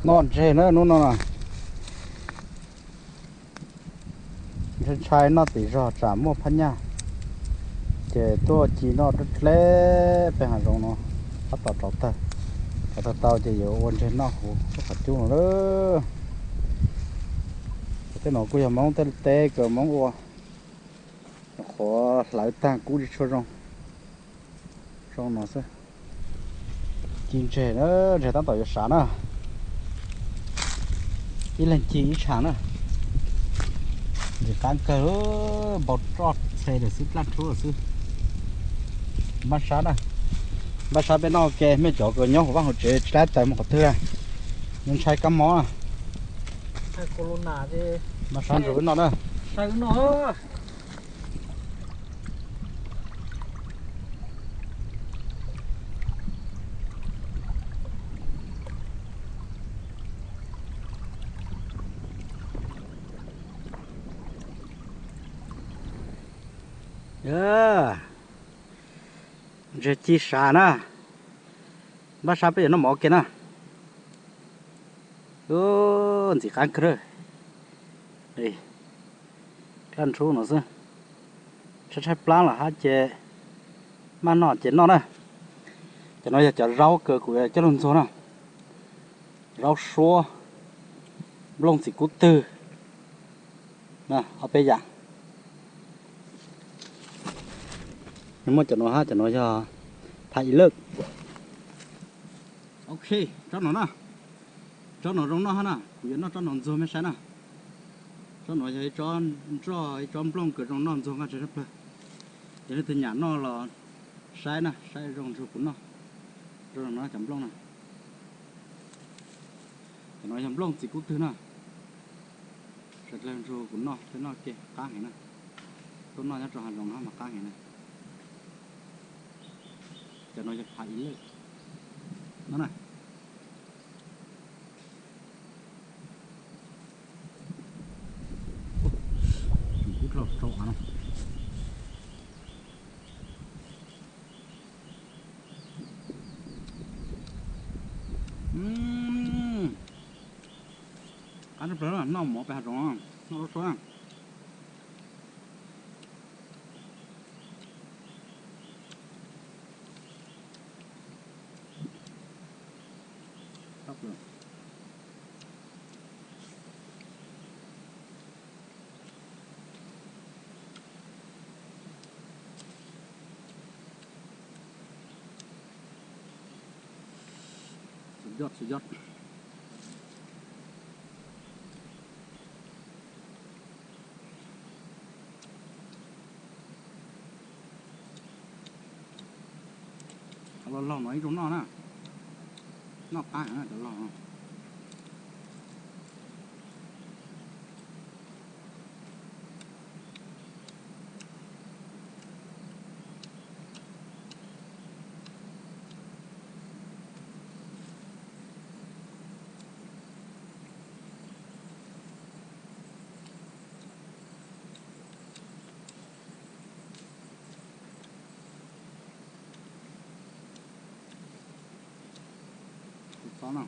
Noj ntseg na hnub no na. Ntshai ntshai noj tim zog tsam muaj phab nyaj, ces tuaj ci noj dleb dleb pem hav zoov no, tab tom rauv tawg. Rauv tawg tau ces yuav ua ntseg noj huv lub qhov cub no lawm. Tej no kuj yog Hmoob tej teb kws Hmoob ua, nyuam qhuav hlawv tag kub tsis tshua zoo. Zoo no xwb. Ci ntseg na, ntseg tab tom yuav sav na. Ib leeg ci ib tshav na. Ntxim qab kawg, npau roj txhe lawm xwb, plaj nrhub lawm xwb. Npaj sab na, npaj sab peb noj ke, mej cov kws nyob hauv vaj hauv tsev tsis laib tawm mus qhov twg, ntshai kab mob na. Npaj sab nrog wb noj na. Ntseg ci sav na. Npaj sab peb yuav noj mov ua ke na. Ntxim qab kawg. Plaj nrhub no xwb. Tshaib tshaib plab los hab ces maj noj ces noj na. Cov no yog cov zaub kws kuv coj lug ntxuag na. Zaub suab, nplooj txiv kub twg na, ob peb yam. Muaj cov no hab, cov no yog phaj ib lawj. Ok, tsob no na, tsob no zoo noj hab na, kuv yuav noj tsob no ntxuag mej saib na. Tsob no yog ib tsob nroj, ib tsob nplooj kws zoo noj ntxuag nqaj tsheb sab plawg. Yog leej twg nyam noj los saib na, saib zoo ntxuag kuv noj. Zoo no cov nplooj na. Cov no yog nplooj txiv kub twg na. Sawv dlawg ntxuag kuv noj, peb noj ke qab heev na. Tuaj noj nyob rau hav zoov no mas qab heev na. Cov no yog phaj ib lawj no na. Kub dlhau rau av no. Qab tshaj plaws, noj mov pem hav zoov, noj lub suab. Suv yoj, suv yoj. Cov laug laug no ib zoo noj na, noj qab heev na cov laug no. Kuv txob no.